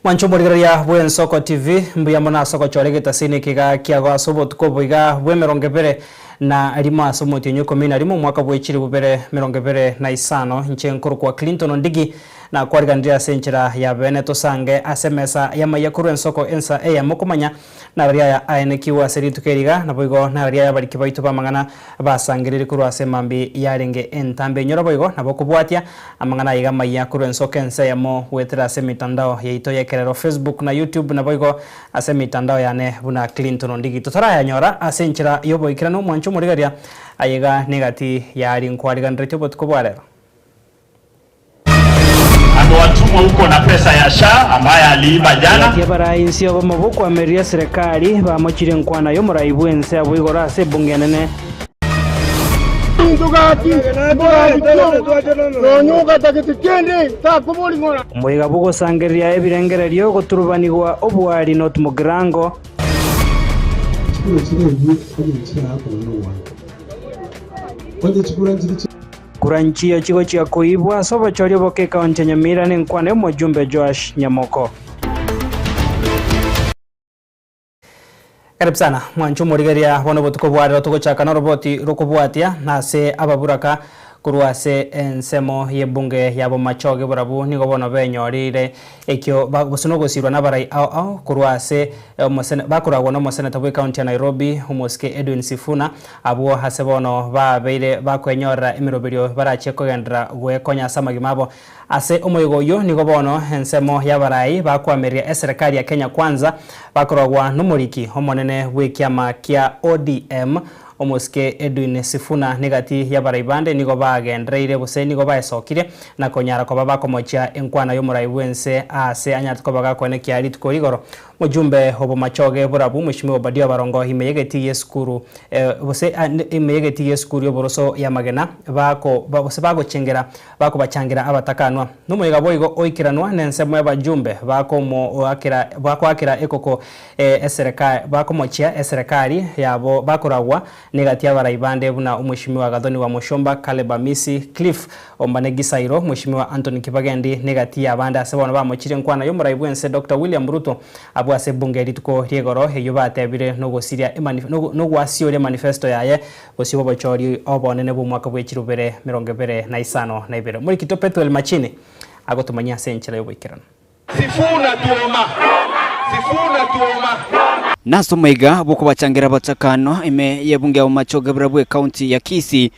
Mwanche omorigereria bw'Ensoko TV, mbuya mono ase ogochora egetasini eke iga kiago ase obotuko obo iga bw'emerongo ebere na rimo ase omotienyi o ikomi na rimo omwaka bwe chilifu bibere merongo ebere na isano. Inche nkorokwa Clinton Ondigi nakwariganirie ase enchera ya bene tosange ase emesa y'amaiya korwa ensoko ensa eyemo komanya Nararia aya aenekigwe ase rituko eri iga, naboigo nararia ay'abariki baito b'amang'ana basangereire korwa ase emambia yarenge entambe enyoro boigo nabo okobwatia amang'ana aya iga amayia korwa ensoko ense eyemo goetera ase emitandao yaito y'ekerero Facebook na YouTube naboigo ase emitandao yane buna Clinton Ondigi. Totarayanyora ase enchera y'oboikeranu omwancho omorigereria aye iga negati y'aria nkwariganeretie obotuko bwa rero. Amewatumwa huko na pesa ya SHA ambaye aliiba jana. Gati abarai inse obomo bw'okoamereria eserekari bamochire enkwana y'omorai bw'ense abwo igoro ase ebunge enene. Omoyega bw'ogosangereria ebirengererio goturubanigwa obwari North Mugirango. Chikura chire ebi onye nchirakorwa nogoanka, onye chikura nchiri chia. Kura nchiyo chigochia koibwa ase obochori oboke ekaunti ya Nyamira nenkwana y'omojumbe Joash Nyamoko. Karibu sana mwanche omorigereria bono obotuko bwa rero togochaka noroboti rokobwatia nase ababuraka korwa ase ensemo y'ebunge ya Bomachoge borabu nigo bono benyorire ekio gose nogosirwa nabarai ao ao korwa ase bakoragwa nomoseneta bw'ekaunti ya Nairobi omosike Edwin Sifuna Abwo ase bono babeire bakwenyorera emeroberio barachie kogenderera gwekonya ase amagima abo. Ase omoyega oyio nigo bono ensemo y'abarai bakoamereria eserekari ya Kenya Kwanza bakorwagwa nomoriki omonene bw'ekiama kia ODM omosike Edwin Sifuna negati y'abarai bande nigo bagendereire gose nigo baesokirie na konyara koba bakomochia enkwana y'omorai bw'ense aase anyarete koba gakoenekia rituko rigoro. Mojumbe obomachoge borabu Mweshimiwa Obadia Obarongo ime y'egetii y'esukuru gose ime y'egetii y'esukuru y'oboroso y'amagena bako gose bagochengera bakobachangera abatakanwa. Nomoyega boigo oikeranwa nensemo y'abajumbe bakomoakera bakoakera ekoko esereka bakomochia eserekari yabo bakoragwa Negati y'abarai bande buna Omweshimiwa Gathoni wa Mushomba, Caleb Amisi, Cliff Ombane Gisairo, Mweshimiwa Anthony Kibagendi negati y'abande ase bono bamochire enkwana y'omorai bw'ense Doctor William Ruto abwo ase ebunge rituko ri'igoro eyio batebire nogosiria nogwasioria emanifesto yaye bosio bw'obochori obonene bw'omwaka bwe chirubere 2052. Omorikito Pethuel Machini agotomanyia ase enchera y'oboikeranu. Sifuna tuoma, sifuna tuoma. Nase omoiga bw'okobachangera abatakano ime y'ebunge ya Bomachoge buna bw'ecounty ya Kisii,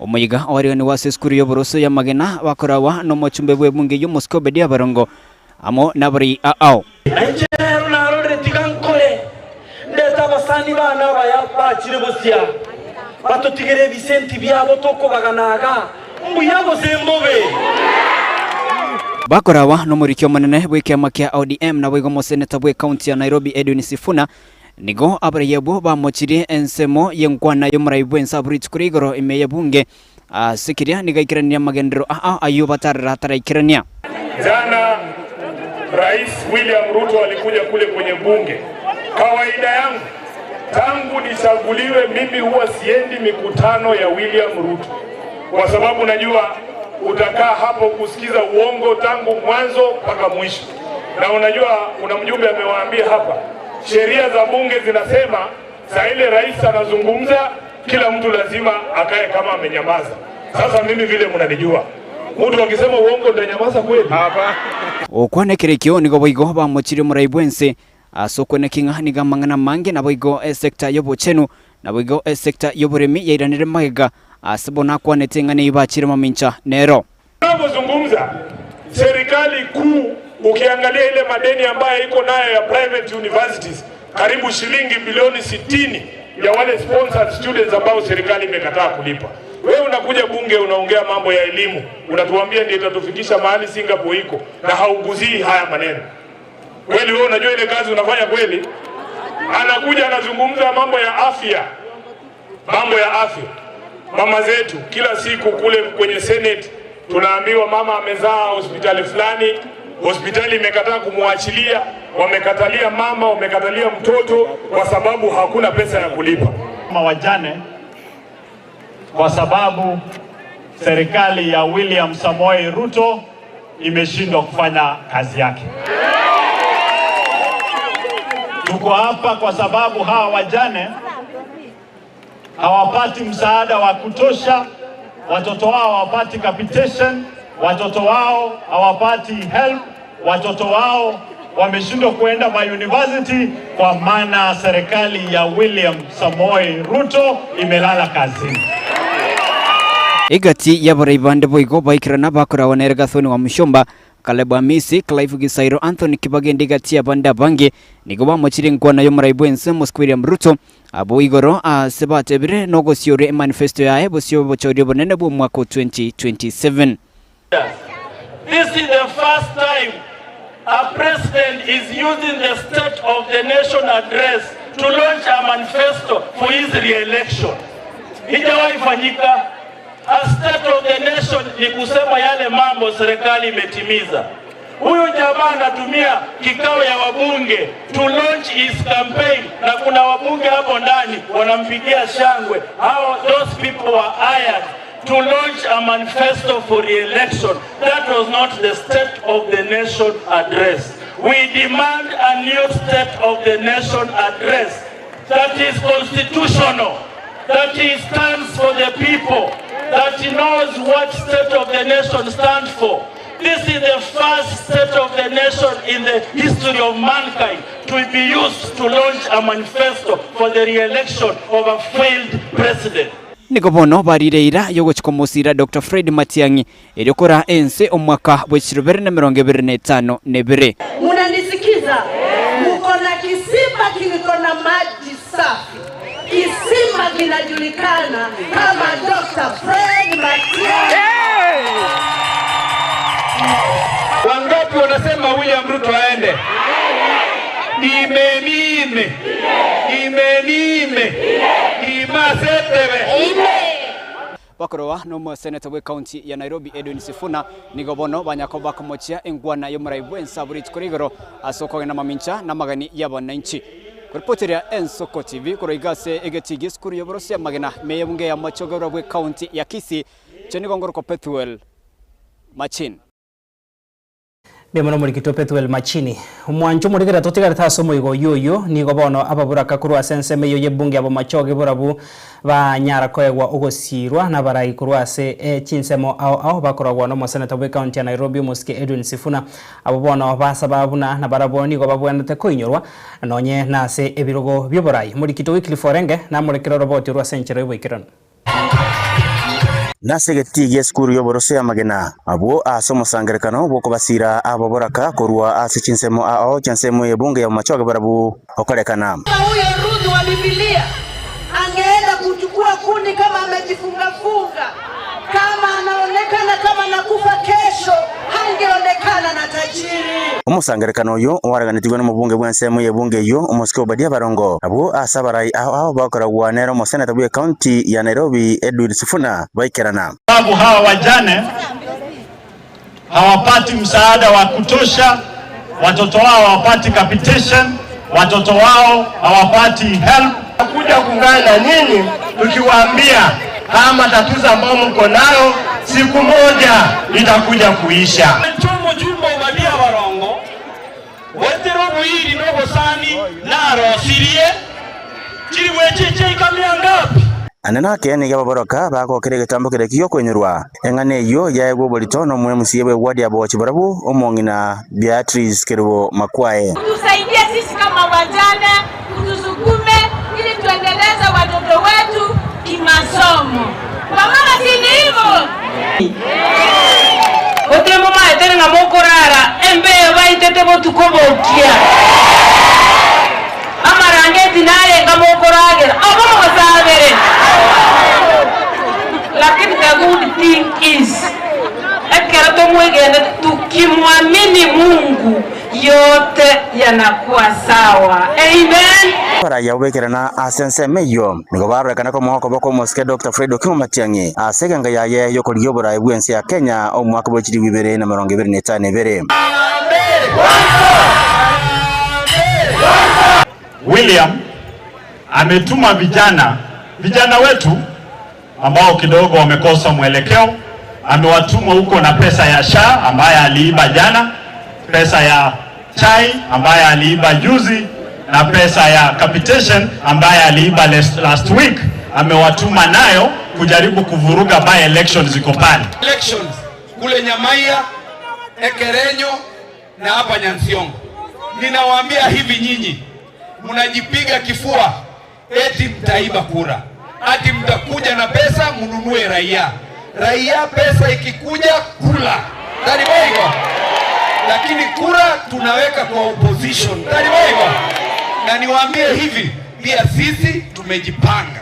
omoiga oariganigwe ase esukuru y'oboroso y'amagena bakorawa n'omochumbe bw'ebunge y'omosike Obedia Barongo amo nabarai ao. Na inche rero narorire tiga nkore, ndete abasani bane abaya bachire gosia, batotigere ebisenti biabo tokobagana iga, mbuya gose mbobe? Bakorawa nomoriki omonene bw'ekiama kia ODM naboigo omoseneta bw'ecounty ya Nairobi Edwin Sifuna nigo abarai abwo bamochirie ensemo y'enkwana y'omorai bw'ense abwo rituko ria igoro ime y'ebunge ase keria nigo aikeranirie amagenderero aa ayio batarera ataraikerania. Jana Rais William Ruto alikuja kule kwenye bunge. Kawaida yangu tangu nichaguliwe mimi huwa siendi mikutano ya William Ruto kwa sababu najua utakaa hapo kusikiza uongo tangu mwanzo mpaka mwisho, na unajua kuna mjumbe amewaambia hapa, sheria za bunge zinasema saa ile rais anazungumza, kila mtu lazima akae kama amenyamaza. Sasa mimi vile mnanijua, mtu akisema uongo ndanyamaza kweli? Gokwana ekero ekio nigo boigo bamochirie omorai bw'ense ase okweneki ng'a nigo amang'ana amange naboigo esector y'obochenu naboigo esector y'oboremi yairanire magega ase bono akwanete ng'a nigo bachire mamincha nero. Tunapozungumza serikali kuu, ukiangalia ile madeni ambayo iko nayo ya private universities karibu shilingi bilioni 60 ya wale sponsored students ambao serikali imekataa kulipa. Wewe unakuja bunge unaongea mambo ya elimu, unatuambia ndio itatufikisha mahali Singapore iko na hauguzii haya maneno. Kweli wewe unajua ile kazi unafanya kweli? Anakuja anazungumza mambo ya afya, mambo ya afya. Mama zetu kila siku kule kwenye Senate tunaambiwa mama amezaa hospitali fulani, hospitali imekataa kumwachilia, wamekatalia mama, wamekatalia mtoto kwa sababu hakuna pesa ya kulipa. Mama wajane kwa sababu serikali ya William Samoei Ruto imeshindwa kufanya kazi yake. Tuko hapa kwa sababu hawa wajane hawapati msaada wa kutosha, watoto wao hawapati capitation, watoto wao hawapati help, watoto wao wameshindwa kuenda ma university kwa maana serikali ya William Samoei Ruto imelala kazini. Egati y'abarai bande boigo baikerana bakoragwa nere Gathoni wa Mushomba, Caleb Amisi, Clive Gisairo, Anthony Kibagendi gati y'abande abange nigo bamochire enkwana y'omorai bw'ense Mosque William Ruto abwo igoro ase batebire nogosioria emanifesto yaye bosio obochori obonene bw'omwaka o 2027. This is the first time a president is using the state of the nation address to launch a manifesto for his re-election. Hijawahi fanyika. A state of the nation ni kusema yale mambo serikali imetimiza. Huyu jamaa anatumia kikao ya wabunge to launch his campaign, na kuna wabunge hapo ndani wanampigia shangwe. Hao, those people were hired to launch a manifesto for re-election. That was not the state of the nation address. We demand a new state of the nation address that is constitutional, that is stands for the people, that knows what state of the nation stands for. This is the first state of the nation in the history of mankind to be used to launch a manifesto for the re-election of a failed president. Nigo bono barire eira y'ogochia komosiira Doctor Fred Matiang'i erio koraa ense omwaka bwe chirobere na emerongo ebere na etano na ebere. Munanisikiza? Muko na kisima kiliko na maji safi, kisima kinajulikana kama Dr. Fred Matiang'i. Wangapi wanasema William Ruto aende? Imenime, imenime, imasetebe. Bakorwa nomoseneta bw'ecounty ya Nairobi Edwin Sifuna nigo bono banyakobua bakomochia engwana y'omorai bw'ense abwo rituko rigoro ase okogenda mamincha namagani y'abananchi. Koripoteria Ensoko TV korwa iga ase egetii gi'esukuru y'oborosia amagena ime y'ebunge ya Machogerwa bw'ecounty ya Kisii, inche nigo ngorokwa Pethuel Machin. Mbuya mono omorikito Pethuel Machini. Omwancho omorikera totigarete ase omoigo oyio oyio, nigo bono ababuraka korwa ase ensemo eyio y'ebunge ya Bomachoge borabu banyara koegwa ogosiirwa nabarai korwa ase chinsemo ao ao bakoragwa nomoseneta bw'ecounty ya Nairobi omosike Edwin Sifuna. Abwo bono basaba buna nabarabwo nigo babwenerete koinyorwa nonye nase ebirogo bi'oborai. Omorikito Wycliffe Orenge namorekere oroboti orwo ase enchera y'oboikeranu. Nase egetii gi'esukuru y'oboroso y'amagena, abwo ase omosangererekano bw'okobasiira ababoraka korwa ase chinsemo ao chi'ensemo y'ebunge ya Bomachoge barabwo okorekana. Kama huyo Ruth wa Biblia angeenda kuchukua kuni kama amejifungafunga, kama anaonekana kama anakufa kesho, hangeonekana na tajiri. Omosangererekano oyio oareganetigwe nomobunge bw'ensemo y'ebunge eyio, omosike Obadia Barongo, abwo ase abarai ao ao bakoragwa nere omoseneta bw'ecounty ya Nairobi Edwin Sifuna baikerana. Sababu hawa wajane hawapati msaada wa kutosha, watoto wao hawapati capitation, watoto wao hawapati help. Kuja kuungana na nyinyi tukiwaambia haya matatizo ambayo mko nayo siku moja itakuja kuisha. Omojumbe Obadia Barongo, goetera oboiri na obosani narosirie, chilifu echi chiaikamia ngapi? Ande nake nigo ababoroka bagokera egetambo keria gi'okoinyorwa. Eng'ana eyio yaegwa oborito nomoMCA bw'eward ya Bogochi barabwo, omong'ina Beatrice Kerubo Makwae. Utusaidie sisi kama wajane, utusukume ili tuendeleze watoto wetu kimasomo. Wamama si ni hivyo? Gotire momaete ng'a mokorara embeo baitete botuko bokia, amarangeti narenga mokoragera, obo mogosabere. Lakini the good thing is, ekero tomwegenete tukimwamini Mungu yote yanakuwa sawa. Amen. Abarai abwo baikerana ase ensemo eyio nigo barorekana komoa okoboko omosike Doctor Fred Okimu Matiang'i ase egenga yaye y'okorigia oborai bw'ense ya Kenya omwaka bwe chilifu ibere na emerongo ebere na etano ebere. William ametuma vijana, vijana wetu ambao kidogo wamekosa mwelekeo, amewatuma huko na pesa ya SHA ambaye aliiba jana, pesa ya chai ambaye aliiba juzi, na pesa ya capitation ambaye aliiba last week, amewatuma nayo kujaribu kuvuruga by elections ziko pale. Elections kule Nyamaiya, Ekerenyo na hapa Nyansiongo. Ninawaambia hivi, nyinyi mnajipiga kifua eti mtaiba kura, ati mtakuja na pesa mnunue raia. Raia pesa ikikuja kula tariboigo, lakini kura tunaweka kwa opposition tariboigo. Na niwaambie hivi pia, sisi tumejipanga.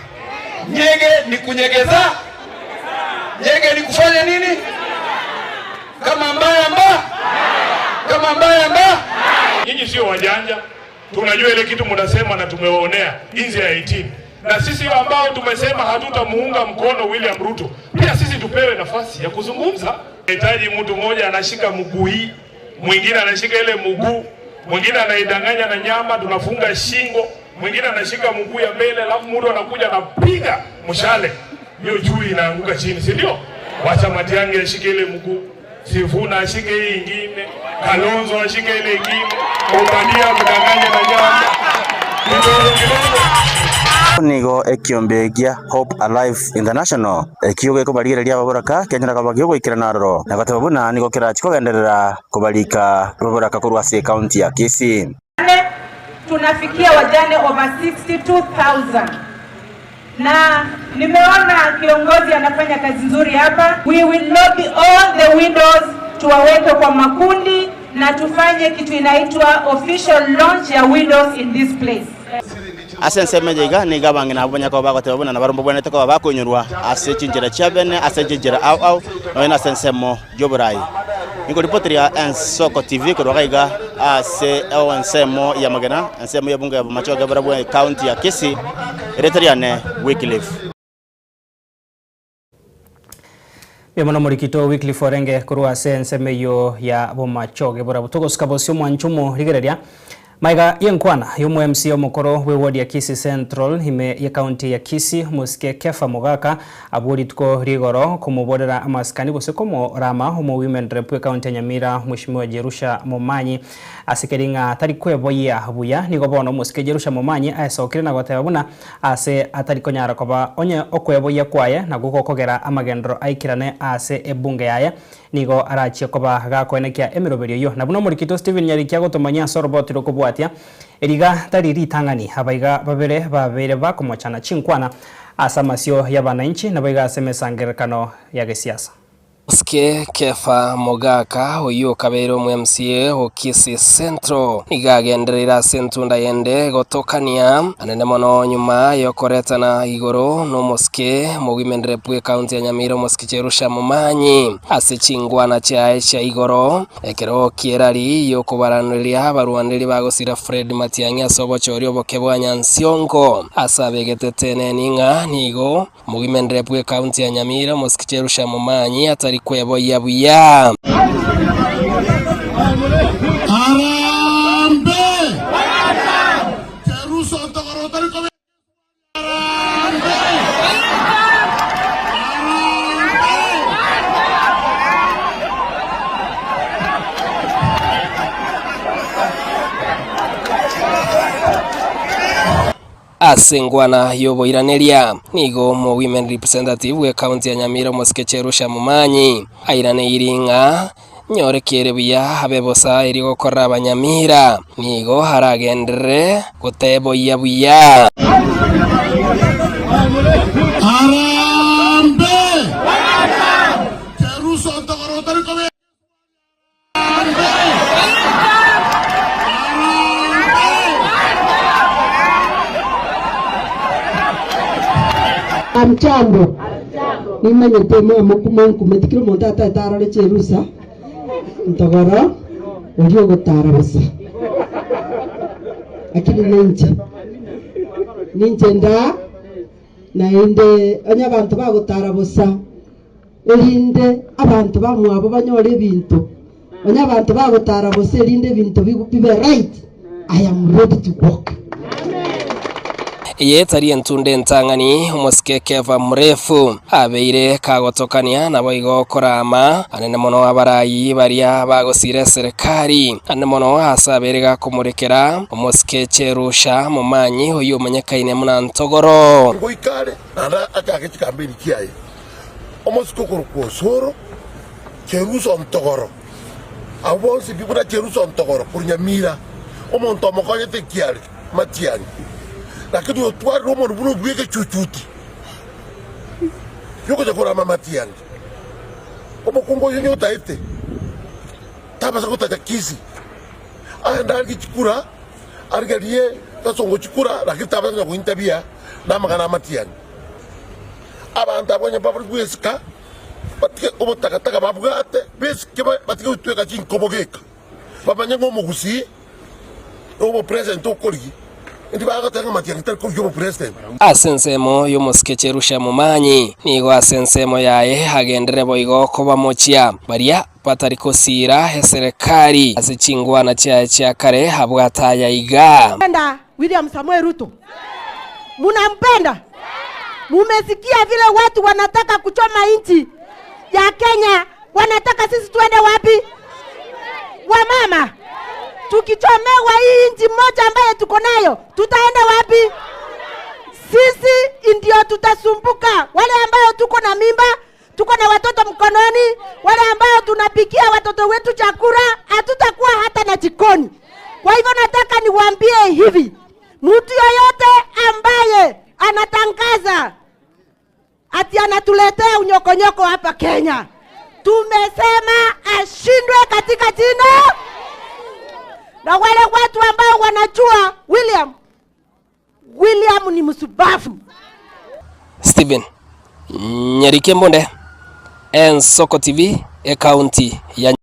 Nyege ni kunyegeza, nyege ni kufanya nini? Kama mbaya mbaya, kama mbaya mbaya. Nyinyi sio wajanja, tunajua ile kitu mnasema na tumewaonea nje ya 18 na sisi ambao tumesema hatutamuunga mkono William Ruto, pia sisi tupewe nafasi ya kuzungumza. Hitaji mtu mmoja anashika mguu hii, mwingine anashika ile mguu, mwingine anaidanganya na nyama, tunafunga shingo, mwingine anashika mguu ya mbele, alafu mtu anakuja anapiga mshale, hiyo chui inaanguka chini, si ndio? Wacha Matiang'i ashike ile mguu, Sifuna ashike hii ingine, Kalonzo ashike ile ingine, Obadia mdanganye na nyama kidogo kidogo. Nigo ekiombe gia Hope Alive International ekio gekobarigereria ababoraka kenyora bagio goikerana aroro na goteba buna nigo kerachi kogenderera kobarika baboraka korwa ase county ya Kisii. Tunafikia wajane over 62,000 na nimeona kiongozi anafanya kazi nzuri hapa. We will lobby all the widows, tuwaweke kwa makundi na tufanye kitu inaitwa official launch ya widows in this place. Ase ensemo eye iga nigo abang'ina abwo banyakobao bagoteba buna nabarombo bwenerete koba bakonyorwa ase chinchera chia bene ase chinchera ao ao nonya na ase ensemo ya oborai. Ninkoripoteria Ensoko TV korwa iga iga ase ensemo ya Magena, ensemo ya ebunge ya Bomachoge barabwo ecounty ya Kisii, erieta riane Wycliffe. Mbuya mono morikito Wycliffe orenge korwa ase ensemo eyio ya Bomachoge borabwo. Togosika bosio omwancho omorigereria maiga yenkwana ya omo MCA omokoro bwe ward ya Kisii Central ime ye county ya Kisii omosike Kefa Mogaka abwo rituko rigoro komoborera amasikani gose komorama omo women rep we county ya Nyamira Mheshimiwa Jerusha Momanyi ase keri ng'a tari kweboyia buya nigo bono omosike Jerusha Momanyi aesokire na goteba buna ase atari konyara koba onye okweboyia kwaye nagwo gokogera amagendero aikirane ase ebunge yaye nigo arachie koba gakoenekia emiroberio eyio. Na buna omorikito Stephen Nyariki agotomanyia ase oroboti rokobwatia eriga tari ritang'ani abaiga babere babeire bakomochana chinkwana ase amasio y'abananchi nabo iga ase emesangererekano ya gesiasa. Osike Kefa Mogaka oyio okabeire omo MCA o Kisii Central nigo agendereire ase entunda yende gotokania anene mono nyuma yokoretana igoro nomosike mogimenderep bwe county ya Nyamira omosike Jerusha Momanyi ase chingwana chiaye chia igoro ekero kierari yokobaraniria abarwaneri bagosira Fred Matiang'i ase obochori oboke bwa Nyansiongo ase abegete teneni ng'a nigo mogimenderep bwe county ya Nyamira omosike Jerusha Momanyi atari kweboyia buya. Harambee! Cheruso Ntogoro tari kobe Ase engwana y'oboiraneria nigo omo women representative bwe county ya Nyamira omosike Cherusha Momanyi airaneirie ng'a nyorekere buya abe bosa eri gokorera abanyamira nigo aragenderere goteboyia buya. Harambee! Cheruso Ntogoro tari kobe Amchambo nimanyete mwamokumonkumetikire omonto ataete arore Cherusa Ntogoro oria ogotara bosa lakini ninche ninche nda naende onye abanto bagotara bosa erinde abanto bamwabo banyore ebinto onye abanto bagotara bosa erinde ebinto bibe right. I am ready to work. Eye tari entunda entang'ani, omosike Kefa Mrefu abeire kagotokania naboigo korama anene mono abarayi baria bagosira eserekari, anene mono ase abeire gakomorekera omosike Cherusha Momanyi oyio omonyekaine buna Ntogoro. Goika are naende achake chikambeni chiaye, omosike okorokwa Osoro, Cherusa Ntogoro, abwo bonsi pi buna Cherusa Ntogoro korwa Nyamira, omonto omokonyete ekiare Matiang'i, lakini otwarire omonwa buna obw'egechuchuti giogocha korama Matiang'i. Omokungu oyio onye otaete, tabasa gotacha Kisii, aende arigie chikura, arigerie Kasongo chikura, lakini tabasa konya gointabia namang'ana a Matiang'i. Abanto abwo onye mbabare gwesika, batige obotakataka babwate, besike batige gotweka chinkobo geka, bamanye ng'a omogusii na obopresident okorigia, indi bagoteba ng'a Matiang'i tari korigia obopresident. Ase ensemo y'omosike Cherusha Momanyi, nigo ase ensemo yaye agenderere boigo kobamochia baria batari kosiira eserekari ase chingwana chiaye chia kare abwate aya iga. Mpenda William Samoei Ruto? Munampenda? Mumesikia vile watu wanataka kuchoma nchi ya Kenya, wanataka sisi tuende wapi? Wamama, tukichomewa hii nchi moja ambaye tuko nayo, tutaenda wapi? Sisi ndio tutasumbuka, wale ambao tuko na mimba tuko na watoto mkononi, wale ambao tunapikia watoto wetu chakula, hatutakuwa hata na jikoni. Kwa hivyo nataka niwaambie hivi, mtu yoyote ambaye anatangaza ati anatuletea unyokonyoko hapa Kenya, tumesema ashindwe katika jina. Na wale watu ambao wanajua William, William ni msubafu. Stephen Nyarike Mbonde, Ensoko TV, Ekaunti ya.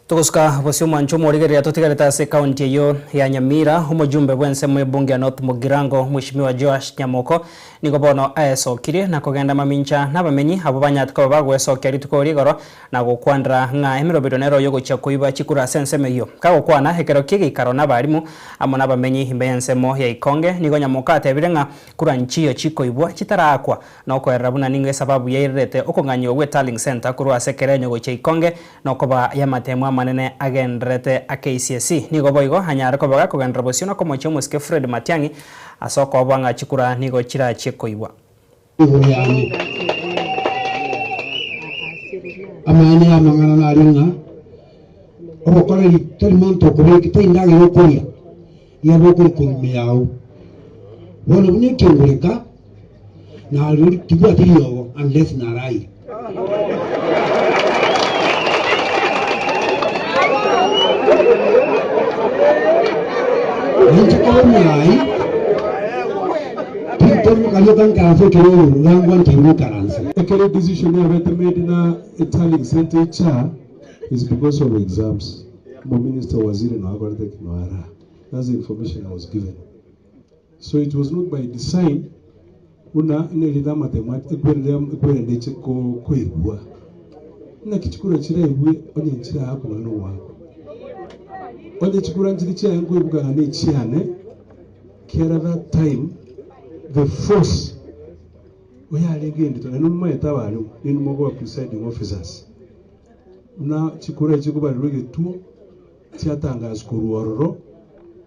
Togosuka bosio omwancho omorigereria totigarete ase ekaunti eyio ya Nyamira, omojumbe bw'ensemo y'ebunge ya North Mugirango Mweshimiwa Joash Nyamoko nigo bono aesokirie na kogenda mamincha nabamenyi abwo banyate koba bagoesokia rituko rigoro na gokwanera ng'a emeroberio nero y'ogochia koiba chikura ase ensemo eyio. Kagokwana ekero ki'egeikaro nabarimu amo nabamenyi ime y'ensemo ya Ikonge, nigo Nyamoka atebire ng'a kura nchiyo chikoibwa chitaraakwa, na okoerera buna nigo esababu yairerete okong'anyigwa gwe Tallying Centre korwa ase ekerenyo gochia Ikonge na okoba y'amatemo amanene agendererete a KCSE. Nigo boigo anyare koba gakogenderera bosio na komochia omosike Fred Matiang'i ase okoboa ng'a chikura nigo chirachie koibwa. Igoro yane. Amaene y'amang'ana nare ng'a obokoreri tari monto okobeka, tari ndagera okoria, iga bokoria korwa ime yao. Bono buna ekengoreka, nario tibwati riogo unless naraire. Ninche koba omorai, tintomoka nkaranse ekero oyo rangwa ntebi goikaransa. Ekero decision yabete made na tallying center echa is because of exams. Omominister waziri noyo akorete ki noyo araa. That's the information I was given. So it was not by design buna nerinde amatemo ekwerende eche koigwa. Naki chikura chiraigwe onye nchiraakwa nonya nogoakwa. Onye chikura nchiri chiaye nkoibuka ng'a nechiane, kiara that time the force oyarenge endito naende momaete abarimu ninwe mokoba presiding officers buna chikura echi chikobarerwa egetuo. Chiatangaswa korwa ororo,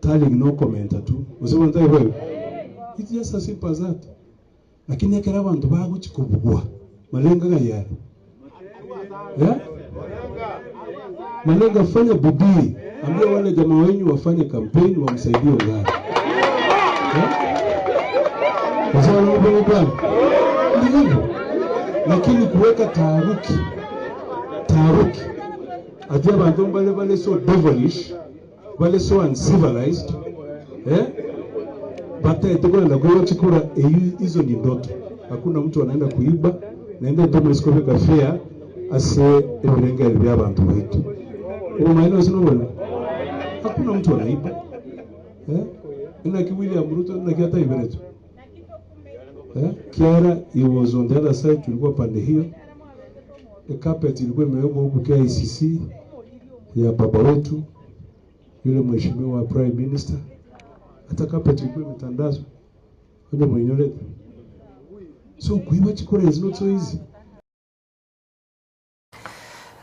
tallying na okomenta tu. Gose bono tari boigo? It's just as simple as that. Lakini ekero abanto bagochia kobugwa, malenga ng'ai are? Eh? Malenga fanya bidii, ambia wale jamaa wenyu wafanye campaign wamsaidie Ongare. Eh? Gose bono bwana? Ni hivyo. Lakini kuweka taharuki, taharuki Ati abanto mbare bare so devilish, bare so uncivilized, eh, bataete kogenda koiba chikura, eyio hizo ni ndoto. Hakuna mtu anaenda kuiba, naende ntomoisi kobeka fear ase ebirengererio bia abanto baito. Obomaene gose noborimo? Hakuna mtu anaiba. Eh, inaki William Ruto inaki ataiberetwe? Eh, kiara he was on the other side, tulikuwa pande hiyo. E carpet ilikuwa imewekwa huku KICC ya baba wetu yule mheshimiwa prime minister. Hata carpet ilikuwa imetandazwa. Onye moinyorete. So kuiba chikura is not so easy.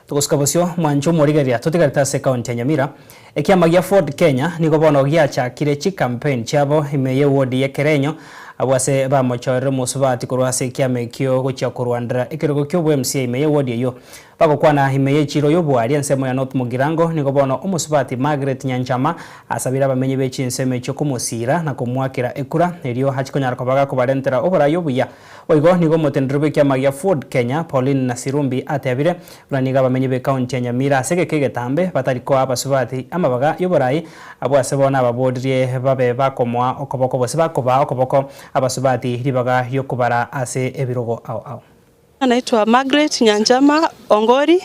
Togosika bosio mwanche omorigereria totigarete ase ekaunti ya Nyamira. Ekiama gia Ford Kenya nigo bono giachakire chicampaign chiabo ime ye ward ye Kerenyo abwo ase bamochorire omosubati korwa ase ekiama ekio gochia korwandera ekerogo kia obo MCA ime ye ward eyio. Bagokwana ime y'echiiro y'oboari ensemo ya North Mugirango, nigo bono omosubati Margaret Nyanchama asabire abamenyi be chinsemo echio komosiira na komoakera ekura erio achie konyara koba gakobarentera oborai obuya. Boigo nigo omoteneneri bw'ekiama gia Ford Kenya, Pauline Nasirumbi atebire buna nigo abamenyi b'ekaunti ya Nyamira ase egeka egetambe batari koa abasubati amabaga y'oborai abwo ase bono ababoririe babe bakomoa okoboko gose bakobaa okoboko abasubati ribaga ri'okobara ase ebirogo ao ao. Naitwa Margaret Nyanchama Ongori,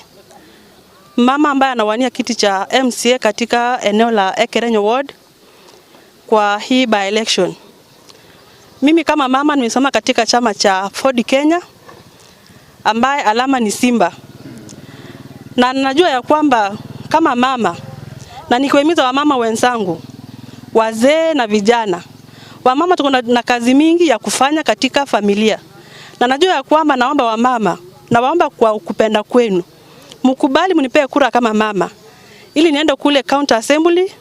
mama ambaye anawania kiti cha MCA katika eneo la Ekerenyo Ward kwa hii by election. Mimi kama mama nimesoma katika chama cha Ford Kenya ambaye alama ni Simba, na najua ya kwamba kama mama na nikiwahimiza wamama wenzangu wazee na vijana, wamama tuko na kazi mingi ya kufanya katika familia na najua ya kwamba naomba wamama, nawaomba kwa kupenda kwenu mkubali mnipee kura kama mama, ili niende kule county assembly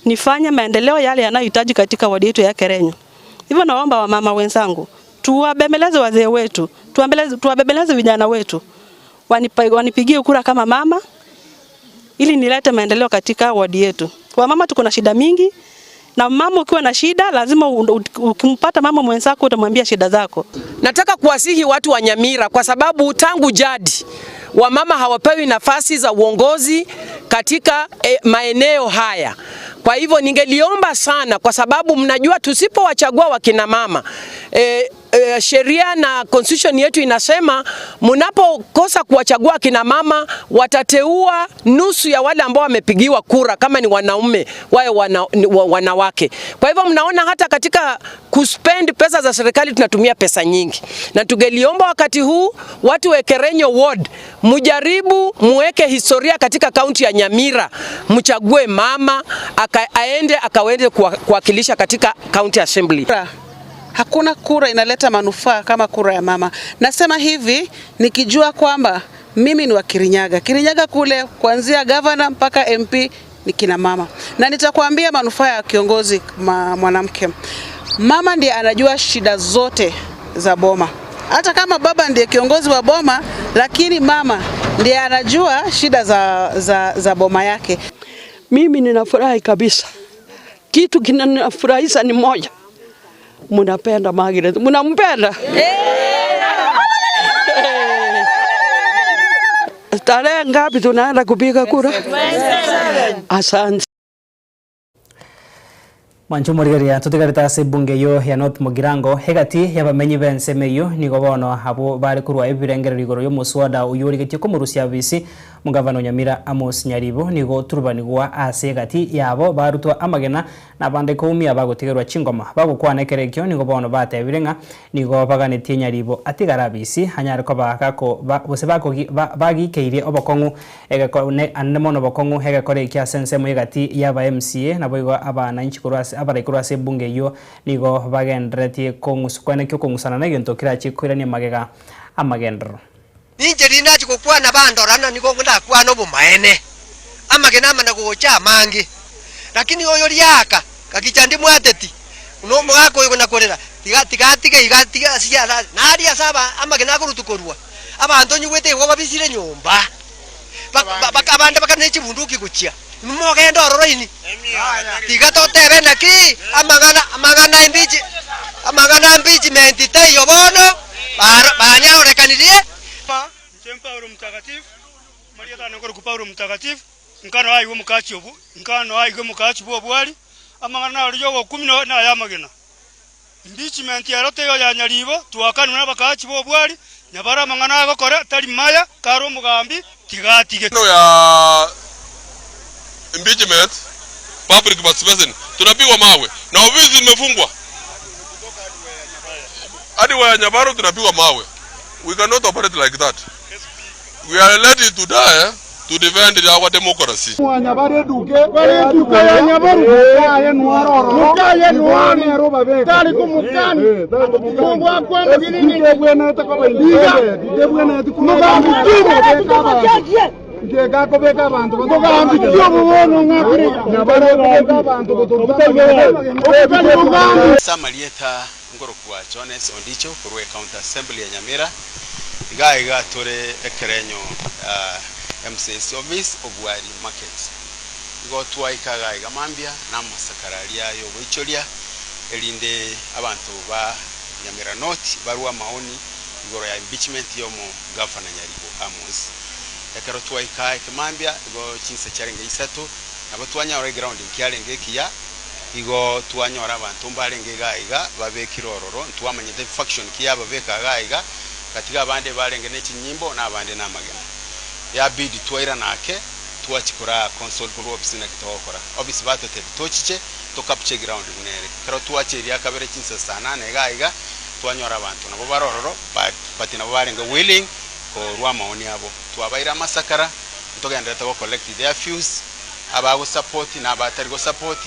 nifanye maendeleo yale yanayohitaji katika wadi yetu ya Kerenyo. Hivyo naomba wamama wenzangu tuwabembeleze wazee wetu, tuwabembeleze vijana wetu wanipigie kura kama mama ili nilete maendeleo katika wadi yetu. Wamama tuko na shida mingi, na mama ukiwa na shida lazima ukimpata mama mwenzako utamwambia shida zako. Nataka kuwasihi watu wa Nyamira kwa sababu tangu jadi wamama hawapewi nafasi za uongozi katika maeneo haya. Kwa hivyo ningeliomba sana, kwa sababu mnajua tusipowachagua wakina mama sheria na constitution yetu inasema mnapokosa kuwachagua kina mama watateua nusu ya wale ambao wamepigiwa kura, kama ni wanaume wawe wanawake. Kwa hivyo mnaona hata katika kuspend pesa za serikali tunatumia pesa nyingi, na tungeliomba wakati huu watu wa Ekerenyo Ward mjaribu muweke historia katika kaunti ya Nyamira, mchague mama aende akaweze kuwakilisha katika county assembly. Hakuna kura inaleta manufaa kama kura ya mama. Nasema hivi nikijua kwamba mimi ni wa Kirinyaga. Kirinyaga kule kuanzia governor mpaka MP ni kina mama. Na nitakwambia manufaa ya kiongozi mwanamke. Mama ndiye anajua shida zote za boma. Hata kama baba ndiye kiongozi wa boma, lakini mama ndiye anajua shida za boma yake. Mimi ninafurahi kabisa. Kitu kinanifurahisha ni moja. Munapenda Margaret. Munampenda? Tarehe ngapi tunaenda kupiga kura? Asante. Mwancho omorigereria totigarete ase ebunge eyio ya North Mugirango egati y'abamenyi b'ensemo eyio nigo bono abwo bare korwa ebirengererio igoro y'omoswada oyio origetie komorusia abisi Omogavana o Nyamira Amos Nyaribo nigo oturubanigwa ase egati yabo barutwa amagena na abande koumia bagotigerwa chingoma. Bagokwana ekero ekio nigo bono batebire ng'a nigo baganetie Nyaribo atigare abisi anyare koba gako ba gose bakogi ba bagikeirie obokong'u egeko ne ande mono obokong'u egekora ekio ase ensemo y'egati y'aba MCA naboigo abananchi korwa ase abarai korwa ase ebunge eyio nigo bagenderetie kong'usu koenekia okong'usana na egento kerachie koirania magega amagenderero. Ninche rindachie gokwana bandora, na nigo ndakwane obomaene. Amagena amana gocha amange, lakini oyo riaka gakicha ndimwateti, buna omogaka oyo na korera, tiga tiga atige iga atige ase ara naria ase aba amagena akorutwa korwa. Abanto nyigwete igo babisire nyomba, bak bak abande bakare ne chibunduki gochia. Inwe mogende ororo inwe. Tiga totebe naki amang'ana amang'ana imbichi amang'ana impeachment taiyo bono, baro banyaorekanirie. Inche Paulo Omotakatifu, amarieta aane nkorokwa Paulo Omotakatifu, nkano aigwe omokachi obo, nkano aigwe omokachi bw'obwari, amang'ana naroria ogokumia na nay'amagena. Impeachment ero teiyo ya nyaribo, twakanwe nabakaachi b'obwari, nyabare amang'ana agokora tari maya, kare omogambi tiga atige. Maneno ya impeachment, public participation, tunapigwa mawe na ofisi imefungwa hadi wa Nyabaro tunapigwa mawe. We cannot operate like that. We are ready to die. To defend our democracy. Ase amarieta nkorokwa Jones Ondicho korwa Ecounty Assembly ya Nyamira, iga iga tore ekerenyo MCA's office Obwari Market. Igo twaika iga iga mambia na amasakara aria yogoichoria erinde abanto ba Nyamira North barwe amaoni igoro ya impeachment ya omogavana Nyaribo Amos. Ekero twaika ekemambia igo chinsa chiarenge isato nabo twanyora eground nkiarenge ekiya igo twanyora abanto mbarenge iga iga babekire ororo ntwamanyete faction ki yababeka iga iga gatiga abande barenge ne chinyimbo na abande na amagena. Yabidi twairana ake twachia console korwa ofisi naki togokora. Ofisi batotebia tochiche to capture eground buna ere. Ekero twacha eria kabere chinsa saa nane iga iga twanyora abanto nabo bare ororo but nabo barenge willing korwa amaoni abo. Twabaire amasakara ntogenderete go collect their views abagosupport na abatari gosupport.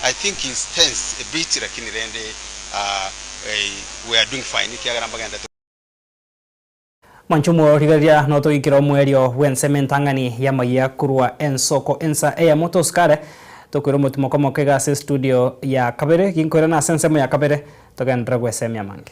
I think is tense a bit lakini rende we are doing fine ekiagera mbagenderete. Mwanchumo rigereria notoikire omwerio bw'ensemo entang'ani y'amaiya korwa ensoko ensa eyemo tosikare tokoira omotimo moke iga ase estudio ya kabere ginkoirana ase ensemo ya kabere togenderere gwesemia amange.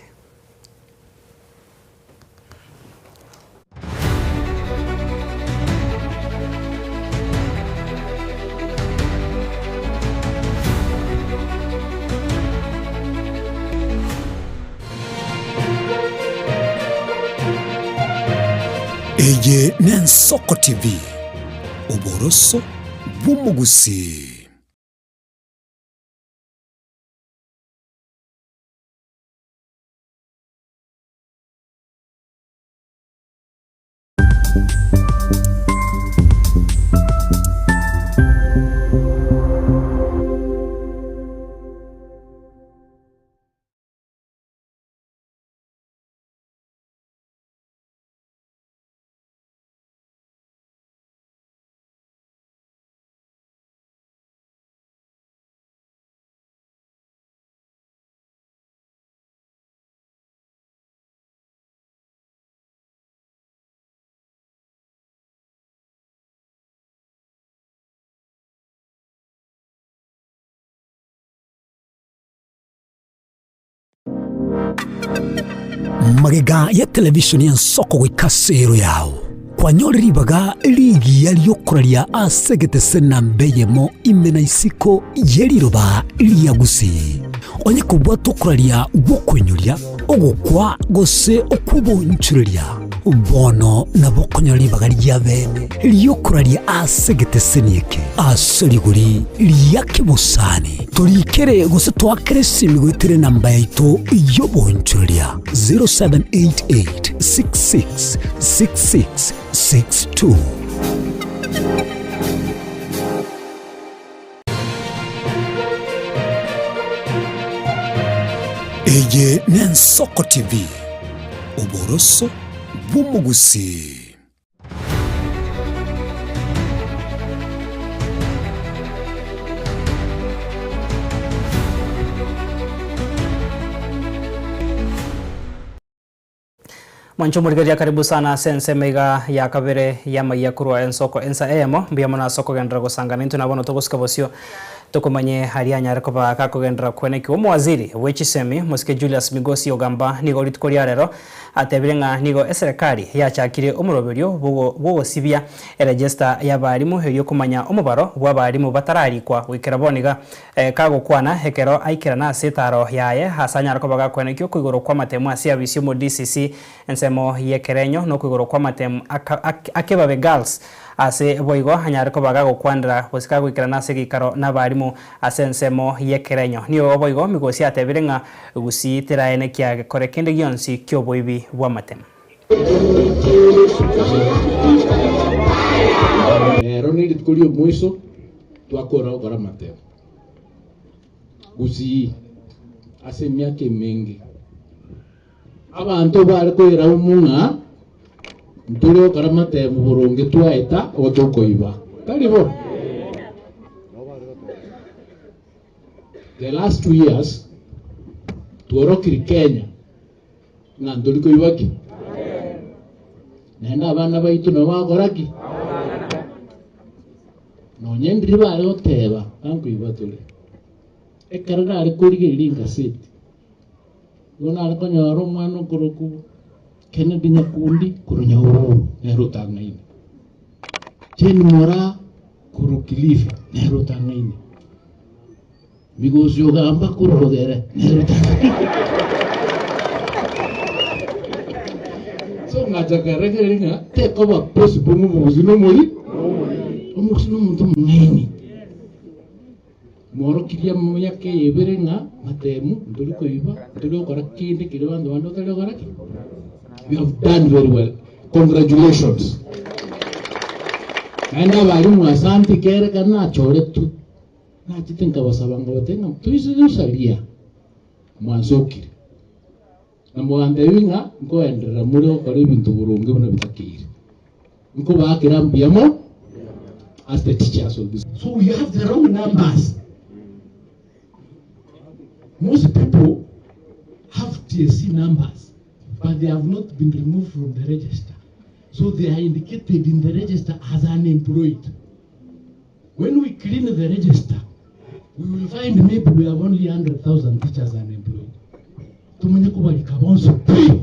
Eye n'Ensoko TV, oboroso bw'omogusii. Magega ya televisheni y'ensoko goika ase ero yao, kwanyore ribaga rigiya ri'okoraria ase egetese namba eyemo ime na isiko ye riroba ria Gusii. Onye kobwata okoraria gw'okoinyoria, ogokwa, gose okw'obonchoreria, bono nabo okonyora ribaga ria bene ri'okoraria ase egeteseni eke ase rigori ria kebosani. Torikere gose toakere esimi goetera enamba yaito y'obonchoreria 0788 66 66 62. Eye n'Ensoko TV, oboroso bw'omogusii. Mwanche omorigereria karibu sana ase ensemo iga ya kabere y'amaiya korwa ensoko ensa eyemo. Mbuya mono ase okogenderera gosangana intwe na bono togosika bosio tokomanye aria anyare koba gakogenderera kwenekigwa. Omowaziri bwe chisemi Mosike Julius Migosi Ogamba nigo rituko ria rero atebire ng'a nigo eserekari yachakire omoroberio bw'ogosibia eregesta y'abarimu erio komanya omobaro bw'abarimu batararikwa goikera bono iga Kagokwana ekero aikerana ase etaaro yaye, ase anyare koba gakwenekio okoigorwa kw'amatemu ase abisi omo DCC ensemo y'ekerenyo na okoigorwa kw'amatemu akebabe Girls ase boigo anyare koba gagokwanera gose kagoikerana ase egeikaro n'abarimu ase ensemo y'ekerenyo. Nigo boigo Migosi atebire ng'a Gusii teraenekia gekore kende gionsi ki'oboibi bw'amatemu. Rero nerituko ri'omoiso twakora gokora amatemo. Gusii ase emiaka emenge abanto bare koiraumu ng'a Ntore gokora amatemu boronge twaeta igo tokoiba. Tari bo? The last 2 years tworokiri Kenya ng'a ntori koiba ki? Naende abana baito nabo bagokora ki? Nonye ndiri bare goteba ng'a nkoiba tore. Ekero nare korigereria egaseti, nigo nare konyora omwana okorokwa Kennedy Nyakundi korwa Nyahururu nere otang'aine, Jane Moraa korwa Kilifi nere otang'aine, Migosi Ogamba korwa Rogere nere otang'aine. So ngacha nkaregereria ng'a tekoba possible ng'a omogusii na omori, omogusii na omonto omong'aini. Mworokirie emiaka eye ebere ng'a matemu ntori koiba, ntori gokora kende keria abanto bande batari gokora ki? You have done very well. Congratulations. Naende abalimu asanti kere kare nachoretwe, nachete nkabasaba nkabatebia ng'a toise gosaria mwansokire. Na mwantebia ng'a nkoenderera more gokora ebinto boronge buna bitakeire. Nkobaakera mbuya mono as the teachers of this. So we have the wrong numbers. Most people have TSC numbers, but they have not been removed from the register. So they are indicated in the register as unemployed. When we clean the register, we will find maybe we have only 100,000 teachers unemployed. Tumenye kubalika bonso pi.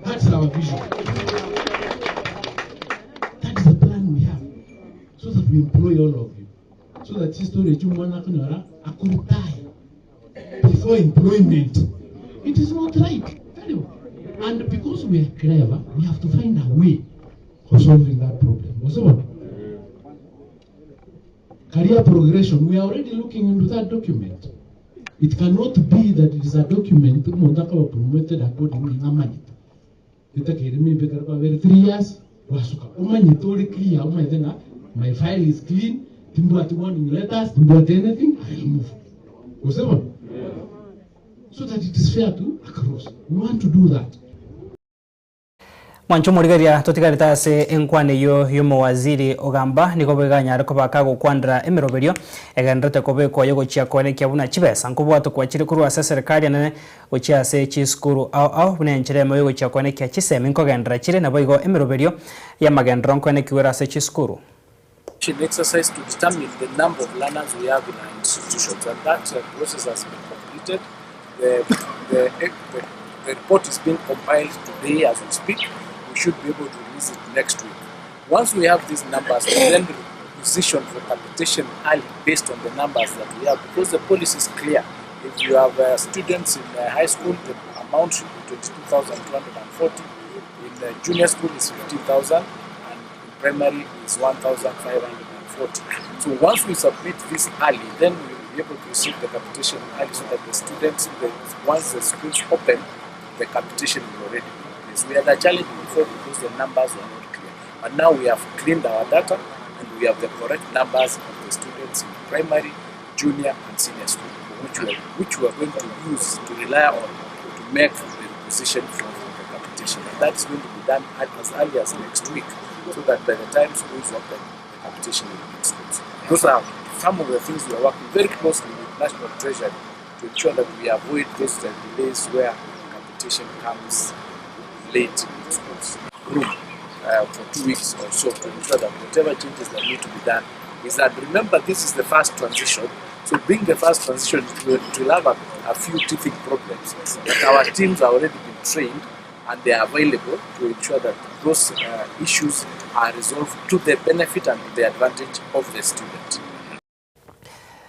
That's our vision. That is the plan we have. So that we employ all of you. So that history chumwana akonyora akuretire before employment. It is not right. Tell you. And because we are clever, we have to find a way of solving that problem. Wasema? Career progression, we are already looking into that document. It cannot be that it is a document umuntu akaba promoted according to ng'amanyete. Etakeire maybe ekero kwabere 3 years gwasuka omanyete ore clear omanyete ng'a my file is clean timbwati warning letters timbwati anything I will move. Gose bono? So that it is fair to across. We want to do that. Mwanche omorigereria totigarete ase enkwana eyio y'omowaziri ogamba nigo boiganyare koba kagokwanera emeroberio egendererete kobekwa yogochia koenekia buna chibesa nkobwatokwa chire korwa ase eserekari enene gochia ase chisukuru ao ao buna enchera emo yogochia koenekia chisemi nkogenderera chire naboigo emeroberio y'amagenderero nkoenekiwa ere ase chisukuru. Exercise to determine the number of learners we have in our institutions and that uh, process has been completed. The, the, the, the report is being compiled today as we speak. We should be able to release it next week. Once we have these numbers, we then position for capitation early based on the numbers that we have because the policy is clear. If you have uh, students in uh, high school, the amount should be 22,240. In uh, junior school is 15,000 and in primary is 1,540. So once we submit this early, then we will be able to receive the capitation early so that the students, the, once the schools open, the capitation will already be in place. We had a challenge before because the numbers were not clear. But now we have cleaned our data and we have the correct numbers of the students in primary, junior and senior school, which we are, which we are going to use to rely on to make the requisition for the capitation. And that's going to be done as early as next week, so that by the time schools open, the capitation will be in schools. Those are some of the things we are working very closely with National Treasury to ensure that we avoid those delays where capitation comes late in schools. Room for 2 weeks or so to ensure that whatever changes that need to be done is that remember this is the first transition. So being the first transition, it will have a few teething problems. But our teams are already been trained and they are available to ensure that those issues are resolved to the benefit and to the advantage of the student.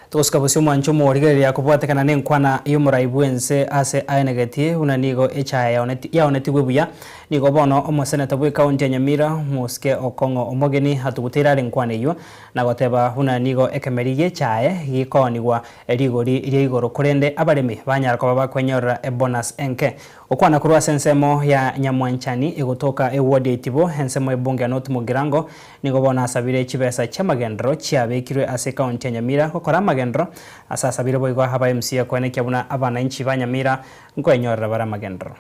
Togosika bosio omwancho omorigereria kobwatekana na enkwana ya omorai bwense ase aenegetie buna nigo echae yaonetigwe buya nigo bono omoseneta bwa ekaunti ya Nyamira Mosike Okong'o Omogeni atuguteire are enkwana eywo na goteba buna nigo ekemeri gia echae gikoonigwa rigori ria igoro korende abaremi banyara koba bakwenyorera ebonus enke okwana korwa ase ensemo ya Nyamwanchani egotoka eward ya Itibo ensemo ebunge ya North Mugirango nigo bono asabire chibesa chiamagendero chiabekirwe ase ekaunti ya Nyamira gokora amagendero ase asabire boigo aba MCA koenekia buna abananchi ba Nyamira nkoenyorera bare amagendero.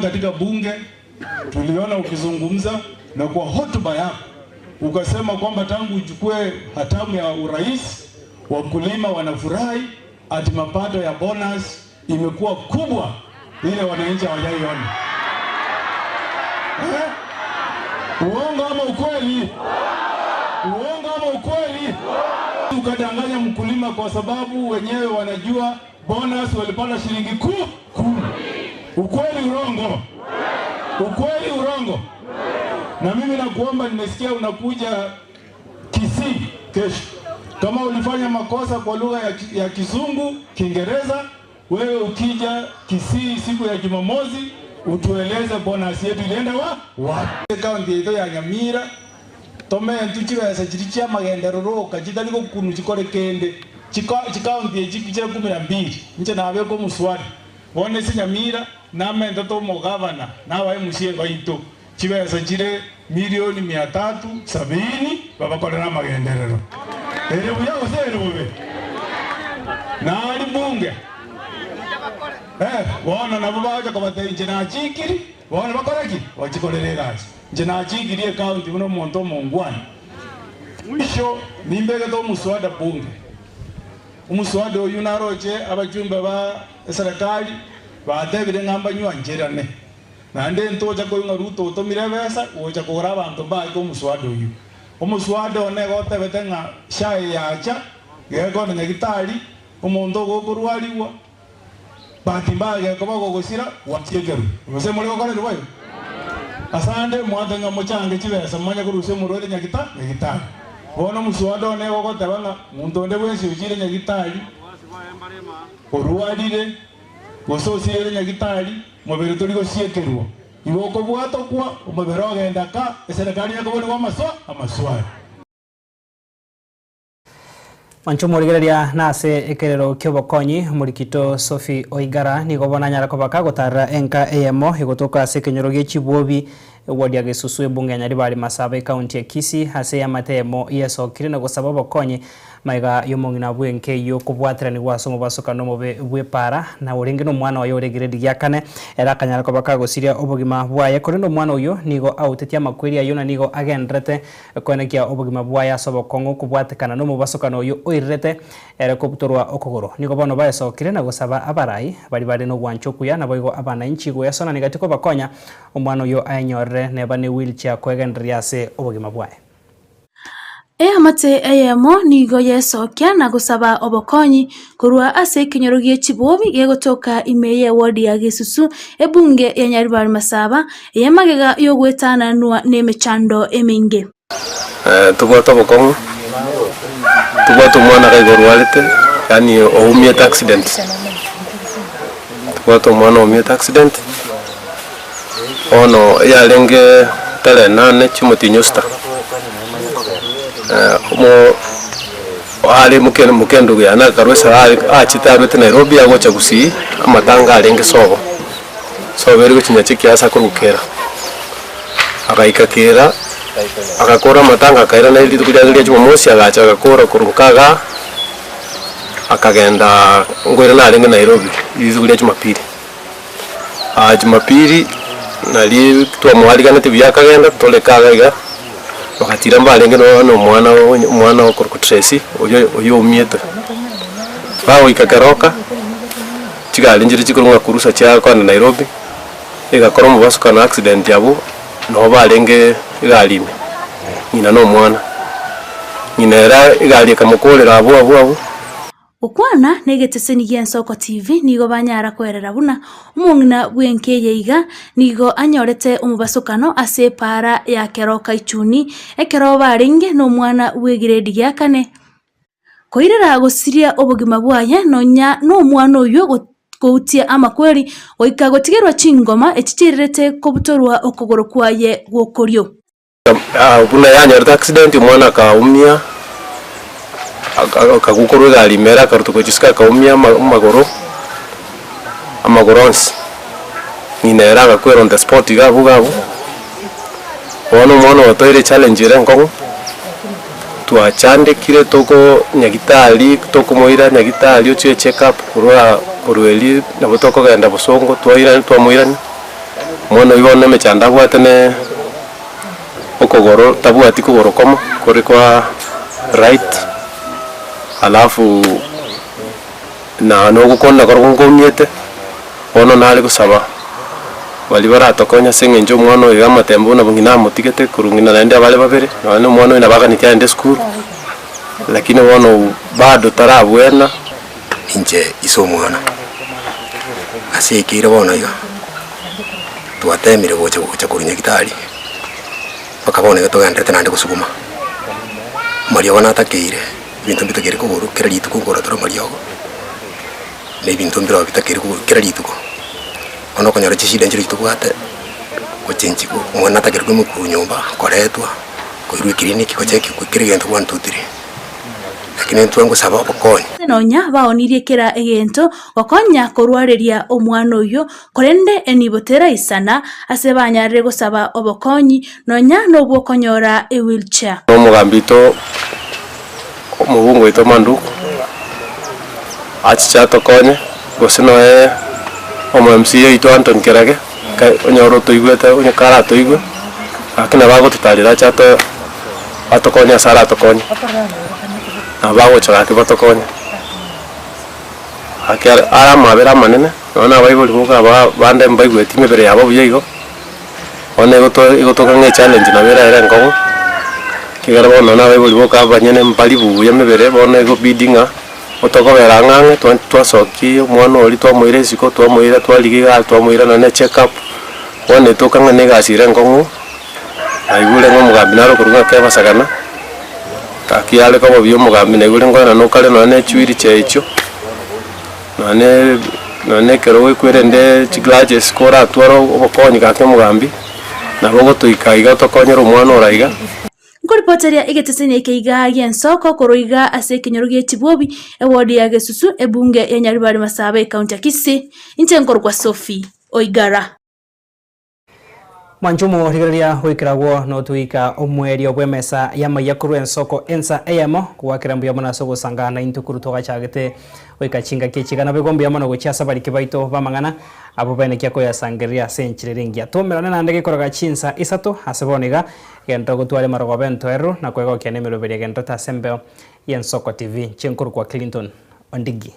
Katika bunge tuliona ukizungumza Na kwa hotuba yako ukasema kwamba tangu uchukue hatamu ya urais wakulima wanafurahi, ati mapato ya bonus imekuwa kubwa ile wananchi hawajaiona. Eh? Uongo ama ukweli? Uongo ama ukweli? Ukadanganya mkulima kwa sababu wenyewe wanajua bonus walipata shilingi 10. Ukweli urongo? Ukweli urongo? Na mimi nakuomba, nimesikia unakuja Kisii kesho. Kama ulifanya makosa kwa lugha ya Kizungu, Kiingereza, wewe ukija Kisii siku ya Jumamosi utueleze bonus yetu ilienda wa wapi. Kaunti yetu ya Nyamira tomentu chibesa chiri chia magenderero chitari gokunu chikore kende chikaunti echi chire 12 inche nabeka omuswari bono ase Nyamira namentete omogavana nabae MCA baito chibesa chire milioni 370 babakorera amagenderero ere buya gose ere bobe nari bunge bono nabo bagocha kobatebia inche nachikiri bono bakore ki bachikorere egasi inche nachikiri ekaunti buna omonto omongwana mwisho nimbegete omuswada bunge omuswada oyu naroche abachumbe ba eserikali batebire ng'a mbanywancherane naende ntocha koigwa Ruto otomire ebesa gocha kogora abanto mbake omuswada oyu omuswada one gotebete ng'a SHA yacha gekona nyagitari omonto ogokorwariwa bahati mbaya gekoba gogosira gwachiekerwa gose muri gokorerwa boigo asande mwate ng'a mochange chibesa manye korusia omorwaire nyagitari bono omuswada one gogoteba ng'a monto onde bwensi ochire nyagitari orwarire gose osirire nyagitari mobere tori gosiekerwa igo okobwata okwa omobere ogenda ka eserikali yakoboriwa amaswali. Manche omorigereria nase ekerero kia obokonyi omorikito Sophie Oigara nigo bono anyara kobaka gotarera enka eyemo egotoka ase ekenyoro gia Chibuobi eward ya Gesusu ebunge ya Nyaribari Masaba ecounty ya Kisii ase eamate eyemo yesokire na gosaba obokonyi Maiga y'omong'ina bw'enka eyio okobwateranigwa ase omobasokano omobe bw'epaara, na orenge nomwana oye ore grade gia kane, ere akanyara koba kagosiria obogima bwaye. Korende omwana oyio nigo autetie amakweri ayio na nigo agendererete koenekia obogima bwaye ase obokong'u kobwatekana nomobasokano oyio oirerete ere kobutorwa okogoro. Nigo bono baesokire na gosaba abarai baria bare nogwancha okuya naboigo abanainchi goyasona nigati kobakonya omwana oyio aenyorere neba ne wheelchair koegendereria ase obogima bwaye. Eamate eyemo nigo yesokia na gosaba obokonyi korwa ase ekenyoro gie chibobi gegotoka ime y'ewodi ya Gesusu, ebunge ya Nyaribari Masaba, eye magega y'ogoetananwa nemechando emenge. Tobwate obokong'u, tobwate omwana iga iga orwarete, yaani oumiete accident, tobwate omwana oumiete accident, Bono yarenge tarehe nane chimotienyi osita, omo are moke mokendugu yane akarwa ase are achete arwete Nairobi agocha Gusii, amatanga arenge sobo, sobo ere gochia Nyacheki ase akorwa Kera. Agaika Kera, agakora amatanga akairana rituko riane ria Jumamosi agacha agakora korwa nka igaa, akagenda nkoirana arenge Nairobi rituko ria Jumapili. Jumapili nario twamoariganetie buya akagenda toreka iga iga, bagatira mbarenge nonya na omwana omwana okorokwa Tracy oyio oyio oumiete. Bagoika Keroka, chigari nchiria chikorwa ng'a Kurusa chiakwana Nairobi, egakora omobasukano accident abwo, nabo barenge egari ime, ng'ina na omwana. Ng'ina ere egari ekamokorera abwo abwo abwo. Gokwana negeteseni gi'Ensoko TV nigo banyara kwerera buna omong'ina bw'enka eye iga nigo anyorete omobasokano ase epaara ya Keroka Ichuni ekero barenge nomwana bw'egiredi gia kane. Koirera gosiria obogima bwaye nonya nomwana oyio goutia amakweri goika gotigerwa chingoma echi chirirete kobutorwa okogoro kwaye gw'okorio. Buna yanyorete accident omwana akaumia, akagwa korwa egari ime ere akarutwa gochia isiko akaumia amagoro, amagoro onsi. Ng'ina ere agakwera on the spot iga abwo iga abwo. Bono omwana oyo toire echallenge ere enkong'u, twachandekire toko nyagitari tokomoira nyagitari ochie check up korwa korwa erio nabo tokogenda bosongo twairani twamoirania. Omwana oyio bono emechando abwate ne. Okogoro tabwati kogoro komo kore kwa right alafu na nogokwana korokwo nkomiete, bono nare gosaba baria baratokonye ase eng'encho omwana oyo amatembe buna ng'ina amotigete korwa ng'ina naende abare babere, nonya na omwana oyo nabo aganeti aende esukuru, lakini bono bado tarabwena. Inche ise omwana, ase ekeire bono iga, twatemire gocha gocha korwa Nyagitari, mpaka bono iga togenderete naende gosuguma. Amariogo natakeire, ebinto mbitakeire kogorwa kera rituko nkogora tore amariogo, na ebinto mbirobio bitakeire kogorwa kera rituko. Bono okonyora chishida nchirochio tobwate, gochenchi omwana natakeire koimoka korwa nyomba, koretwa, koirwa eclinic, gochekiwa kera egento one two three. Lakini intwe ngosaba obokonyi. Nonya baonirie kera egento gokonya korwareria omwana oyio, korende enibo teraisana ase banyarire gosaba obokonyi nonya nobw'okonyora ewheelchair. Omogambi oito, omobunge oito Manduku, achiche atokonye, gose noe omo MCA oito Anthony Kerage, onyore otoigwete onye karatoigwe, lakini nabo agototarera ache ato. Batokonye ase aratokonye, nabo bagocha gaki batokonye. Gaki are are amabera amanene, nonya na abaibori boka aba bande mbaigweti emebere yabo buya igo, bono egoto egotoka ng'a echallenge nabo era ere enkong'u, ekigera bono nonya na abaibori boka abanyene mbari buya emebere, bono egobidi ng'a otokobera ang'e ang'e twa twasokia omwana oria twamoira isiko, twamoira twarigia igaa twamoira nonya na echeckup, bono etoka ng'a na egasi ere enkong'u. Naigure ng'a omogambi nare okorwa ng'a kebasagana, gaki are koba buya omogambi naigure nkoena nokare nonya ne chiwheelchair echio, nonya ne nonya na ekerogo ekwerende chigladges koratware obokonyi gaki omogambi, nabo ogotoika iga otokonyere omwana ore aiga. Nkoripoteria egeteseni eke iga gi'ensoko korwa iga ase ekenyoro gie Chibwobi, eward ya Gesusu, ebunge ya Nyaribari Masaba, ecounty ya Kisii. Inche nkorokwa Sophie Oigara. Mwanche omorigereria goikera agwo notoika omwerio bw'emesa y'amaiya korwa ensoko ensa eyemo, kogwakera mbuya mono ase ogosangana naintwe korwa twagachagete goika chingaki echi iga. Naboigo mbuya mono gochia ase abariki baito b'amang'ana, abwo baenekia koyasangereria ase enchera ere engiya. Twaumerane naende gekoroga chinsa isato ase bono iga, gento gotware marogoba entoereru na kwegokia nemeroberi egendererete ase embeo y'Ensoko TV. Inche nkorokwa Clinton Ondigi.